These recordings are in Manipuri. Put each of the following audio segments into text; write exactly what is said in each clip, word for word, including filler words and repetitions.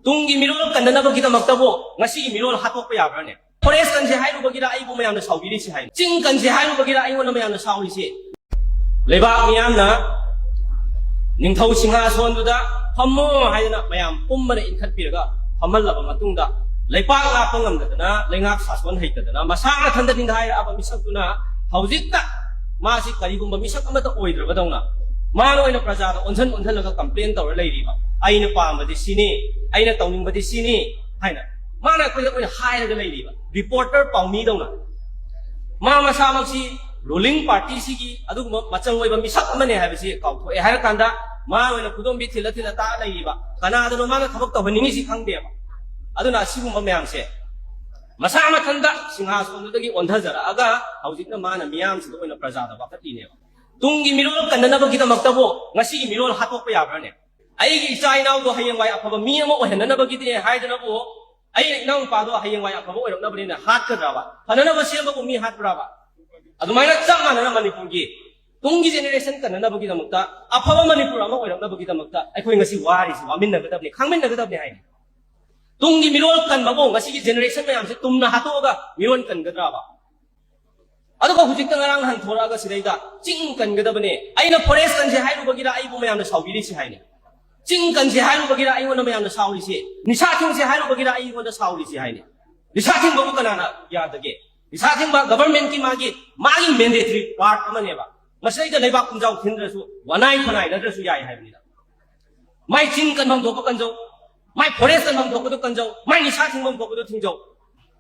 ꯇꯨꯡꯒꯤ ꯃꯤꯔꯣꯜ ꯀꯟꯅꯅꯕꯒꯤꯗꯃꯛꯇꯕꯨ ꯉꯁꯤꯒꯤ ꯃꯤꯔꯣꯜ ꯍꯥꯠꯇꯣꯛꯄ ꯌꯥꯕ꯭ꯔꯥꯅꯦ? ꯐꯣꯔꯦꯁ ꯀꯟꯁꯦ ꯍꯥꯏꯔꯨꯕꯒꯤꯔ ꯑꯩꯕꯨ ꯃꯌꯥꯝꯅ ꯁꯥꯎꯕꯤꯔꯤꯁꯤ ꯍꯥꯏꯅꯤ? ꯆꯤꯡ ꯀꯟꯁꯦ ꯍꯥꯏꯔꯨꯕꯒꯤꯔ ꯑꯩꯉꯣꯟꯗ ꯃꯌꯥꯝꯅ ꯁꯥꯎꯔꯤꯁꯤ? ꯂꯩꯕꯥꯛ ꯃꯤꯌꯥꯝꯅ ꯅꯤꯡꯊꯧ ꯁꯤꯡꯍꯥꯁꯣꯟꯗꯨꯗ ꯐꯝꯃꯣ ꯍꯥꯏꯗꯅ ꯃꯌꯥꯝ ꯄꯨꯝꯕꯅ ꯏꯟꯈꯠꯄꯤꯔꯒ ꯐꯝꯍꯜꯂꯕ ꯃꯇꯨꯡꯗ, ꯂꯩꯄꯥꯛ ꯉꯥꯛꯄ ꯉꯝꯗꯗꯅ, ꯂꯩꯉꯥꯛ ꯁꯥꯁꯣꯟ ꯍꯩꯇꯗꯅ, ꯃꯁꯥ ꯃꯊꯟꯇ ꯅꯤꯡꯈꯥꯏꯔꯛꯑꯕ ꯃꯤꯁꯛꯇꯨꯅ ꯍꯧꯖꯤꯛꯇ ꯃꯥꯁꯤ ꯀꯔꯤꯒꯨꯝꯕ ꯃꯤꯁꯛ ꯑꯃꯠꯇ ꯑꯣꯏꯗ꯭ꯔꯕꯗꯧꯅ ꯃꯥꯅ ꯑꯣꯏꯅ ꯄ꯭ꯔꯖꯥꯗ ꯑꯣꯟꯁꯤꯟ ꯑꯣꯟꯁꯤꯜꯂꯒ ꯀꯝꯄ꯭ꯂꯦꯟ ꯇꯧꯔ ꯂꯩꯔꯤꯕ, "ꯑꯩꯅ ꯄꯥꯝꯕꯗꯤ ꯁꯤꯅꯤ, ꯑꯩꯅ ꯇꯧꯅꯤꯡꯕꯗꯤ ꯁꯤꯅꯤ" ꯍꯥꯏꯅ ꯃꯥꯅ ꯑꯩꯈꯣꯏꯗ ꯑꯣꯏꯅ ꯍꯥꯏꯔꯒ ꯂꯩꯔꯤꯕ, ꯔꯤꯄꯣꯔꯇꯔ ꯄꯥꯎꯃꯤꯗꯧꯅ꯫ ꯃꯥ ꯃꯁꯥꯃꯛꯁꯤ ꯔꯨꯂꯤꯡ ꯄꯥꯔꯇꯤꯁꯤꯒꯤ ꯑꯗꯨꯒꯨꯝꯕ ꯃꯆꯪ ꯑꯣꯏꯕ ꯃꯤꯁꯛ ꯑꯃꯅꯦ ꯍꯥꯏꯕꯁꯤ ꯀꯥꯎꯊꯣꯛꯑꯦ ꯍꯥꯏꯔꯀꯥꯟꯗ, ꯃꯥ ꯑꯣꯏꯅ ꯈꯨꯗꯣꯝꯕꯤ ꯊꯤꯜꯂ ꯊꯤꯜꯂ ꯇꯥꯛꯑ ꯂꯩꯔꯤꯕ, ꯀꯅꯥꯗꯅꯣ ꯃꯥꯅ ꯊꯕꯛ ꯇꯧꯍꯟꯅꯤꯡꯉꯤꯁꯤ ꯈꯪꯗꯦꯕ꯫ ꯑꯗꯨꯅ ꯑꯁꯤꯒꯨꯝꯕ ꯃꯌꯥꯝꯁꯦ ꯃꯁꯥ ꯃꯊꯟꯇ ꯁꯤꯡꯍꯥꯁꯣꯟꯗꯨꯗꯒꯤ ꯑꯣꯟꯊꯖꯔꯛꯑꯒ ꯍꯧꯖꯤꯛꯅ ꯃꯥꯅ ꯃꯤꯌꯥꯝꯁꯤꯗ ꯑꯣꯏꯅ ꯄ꯭ꯔꯖꯥꯗ ꯋꯥꯀꯠꯂꯤꯅꯦꯕ꯫ ꯇꯨꯡꯒꯤ ꯃꯤꯔꯣꯜ ꯀꯟꯅꯅꯕꯒꯤꯗꯃꯛꯇꯕꯨ ꯉꯁꯤꯒꯤ ꯃꯤꯔꯣꯜ ꯍꯥꯠꯇꯣꯛꯄ ꯌꯥꯕ꯭ꯔꯥꯅꯦ? ꯑꯩꯒꯤ ꯏꯆꯥ ꯏꯅꯥꯎꯗꯣ ꯍꯌꯦꯡꯋꯥꯏ ꯑꯐꯕ ꯃꯤ ꯑꯃ ꯑꯣꯏꯍꯟꯅꯅꯕꯒꯤꯗꯤ ꯍꯥꯏꯗꯅꯕꯨ, ꯑꯩꯅ ꯏꯅꯥꯎꯅꯨꯄꯥꯗꯣ ꯍꯌꯦꯡꯋꯥꯏ ꯑꯐꯕ ꯑꯣꯏꯔꯛꯅꯕꯅꯤꯅ ꯍꯥꯠꯀꯗ꯭ꯔꯕ? ꯐꯅꯅꯕ ꯁꯦꯝꯕꯕꯨ ꯃꯤ ꯍꯥꯠꯄ꯭ꯔꯕ? ꯑꯗꯨꯃꯥꯏꯅ ꯆꯞ ꯃꯥꯟꯅꯅ ꯃꯅꯤꯄꯨꯔꯒꯤ ꯇꯨꯡꯒꯤ ꯖꯦꯅꯦꯔꯦꯁꯟ ꯀꯟꯅꯅꯕꯒꯤꯗꯃꯛꯇ, ꯑꯐꯕ ꯃꯅꯤꯄꯨꯔ ꯑꯃ ꯑꯣꯏꯔꯛꯅꯕꯒꯤꯗꯃꯛꯇ ꯑꯩꯈꯣꯏ ꯉꯁꯤ ꯋꯥꯔꯤꯁꯤ ꯋꯥꯃꯤꯟꯅꯒꯗꯕꯅꯤ, ꯈꯪꯃꯤꯟꯅꯒꯗꯕꯅꯤ ꯍꯥꯏꯅꯤ꯫ ꯇꯨꯡꯒꯤ ꯃꯤꯔꯣꯜ ꯀꯟꯕꯕꯨ ꯉꯁꯤꯒꯤ ꯖꯦꯅꯦꯔꯦꯁꯟ ꯃꯌꯥꯝꯁꯦ ꯇꯨꯝꯅ ꯍꯥꯠꯇꯣꯛꯑꯒ ꯃꯤꯔꯣꯜ ꯀꯟꯒꯗ꯭ꯔꯕ? ꯑꯗꯨꯒ ꯍꯧꯖꯤꯛꯇ ꯉꯔꯥꯡ ꯅꯍꯥꯟ ꯊꯣꯔꯛꯑꯒ ꯁꯤꯗꯩꯗ ꯆꯤꯡ ꯀꯟꯒꯗꯕꯅꯦ, ꯑꯩꯅ ꯐꯣꯔꯦꯁ ꯀꯟꯁꯦ ꯍꯥꯏꯔꯨꯕꯒꯤꯔ ꯑꯩꯕꯨ ꯃꯌꯥꯝꯅ ꯁꯥꯎꯕꯤꯔꯤꯁꯤ ꯍꯥꯏꯅꯤ? ꯆꯤꯡ ꯀꯟꯁꯦ ꯍꯥꯏꯔꯨꯕꯒꯤꯔ ꯑꯩꯉꯣꯟꯗ ꯃꯌꯥꯝꯅ ꯁꯥꯎꯔꯤꯁꯦ? ꯅꯤꯁꯥ ꯊꯤꯡꯁꯦ ꯍꯥꯏꯔꯨꯕꯒꯤꯔ ꯑꯩꯉꯣꯟꯗ ꯁꯥꯎꯔꯤꯁꯤ ꯍꯥꯏꯅꯤ? ꯅꯤꯁꯥ ꯊꯤꯡꯕꯕꯨ ꯀꯅꯥꯅ ꯌꯥꯗꯒꯦ? ꯅꯤꯁꯥ ꯊꯤꯡꯕ ꯒꯚꯔꯟꯃꯦꯟꯠꯀꯤ ꯃꯥꯒꯤ, ꯃꯥꯒꯤ ꯃꯦꯟꯗꯦꯇꯔꯤ ꯄꯥꯔꯠ ꯑꯃꯅꯦꯕ꯫ ꯃꯁꯤꯗꯩꯗ ꯂꯩꯕꯥꯛ ꯀꯨꯝꯖꯥꯎ ꯊꯤꯟꯗ꯭ꯔꯁꯨ, ꯋꯥꯅꯥꯏ ꯈꯣꯅꯥꯏꯅꯗ꯭ꯔꯁꯨ ꯌꯥꯏ ꯍꯥꯏꯕꯅꯤꯗ꯫ ꯃꯥꯏ ꯆꯤꯡ ꯀꯟꯐꯝ ꯊꯣꯛꯄ ꯀꯟꯖꯧ, ꯃꯥꯏ ꯐꯣꯔꯦꯁ ꯀꯟꯐꯝ ꯊꯣꯛꯄꯗꯣ ꯀꯟꯖꯧ, ꯃꯥꯏ ꯅꯤꯁꯥ ꯊꯤꯡꯐꯝ ꯊꯣꯛꯄꯗꯣ ꯊꯤꯡꯖꯧ꯫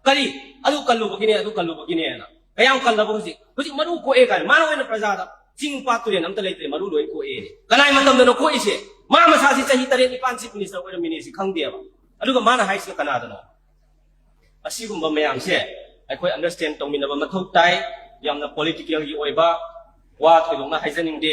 ꯀꯔꯤ? ꯑꯗꯨ ꯀꯜꯂꯨꯕꯒꯤꯅꯦ, ꯑꯗꯨ ꯀꯜꯂꯨꯕꯒꯤꯅꯦꯅ꯫ ꯀꯌꯥꯝ ꯀꯜꯂꯕ ꯍꯧꯖꯤꯛ? ꯍꯧꯖꯤꯛ ꯃꯔꯨ ꯀꯣꯛꯑꯦ ꯀꯥꯏꯅ꯫ ꯃꯥꯅ ꯑꯣꯏꯅ ꯄ꯭ꯔꯖꯥꯗ ꯆꯤꯡ ꯄꯥꯠ ꯇꯨꯔꯦꯟ ꯑꯝꯇ ꯂꯩꯇ꯭ꯔꯦ, ꯃꯔꯨ ꯂꯣꯏ ꯀꯣꯛꯑꯦ꯫ ꯀꯅꯥꯏ ꯃꯇꯝꯗꯅꯣ ꯀꯣꯛꯏꯁꯦ? ꯃꯥ ꯃꯁꯥꯁꯤ ꯆꯍꯤ ꯇꯔꯦꯠ ꯅꯤꯄꯥꯟ ꯆꯤꯐ ꯃꯤꯅꯤꯁꯇꯔ ꯑꯣꯏꯔꯝꯃꯤꯅꯦ ꯁꯤ ꯈꯪꯗꯦꯕ꯫ ꯑꯗꯨꯒ ꯃꯥꯅ ꯍꯥꯏꯁꯤꯅ ꯀꯅꯥꯗꯅꯣ? ꯑꯁꯤꯒꯨꯝꯕ ꯃꯌꯥꯝꯁꯦ ꯑꯩꯈꯣꯏ ꯑꯟꯗꯔꯁ꯭ꯇꯦꯟ ꯇꯧꯃꯤꯟꯅꯕ ꯃꯊꯧ ꯇꯥꯏ꯫ ꯌꯥꯝꯅ ꯄꯣꯂꯤꯇꯤꯀꯦꯜꯒꯤ ꯑꯣꯏꯕ ꯋꯥ ꯊꯣꯏꯗꯣꯛꯅ ꯍꯥꯏꯖꯅꯤꯡꯗꯦ꯫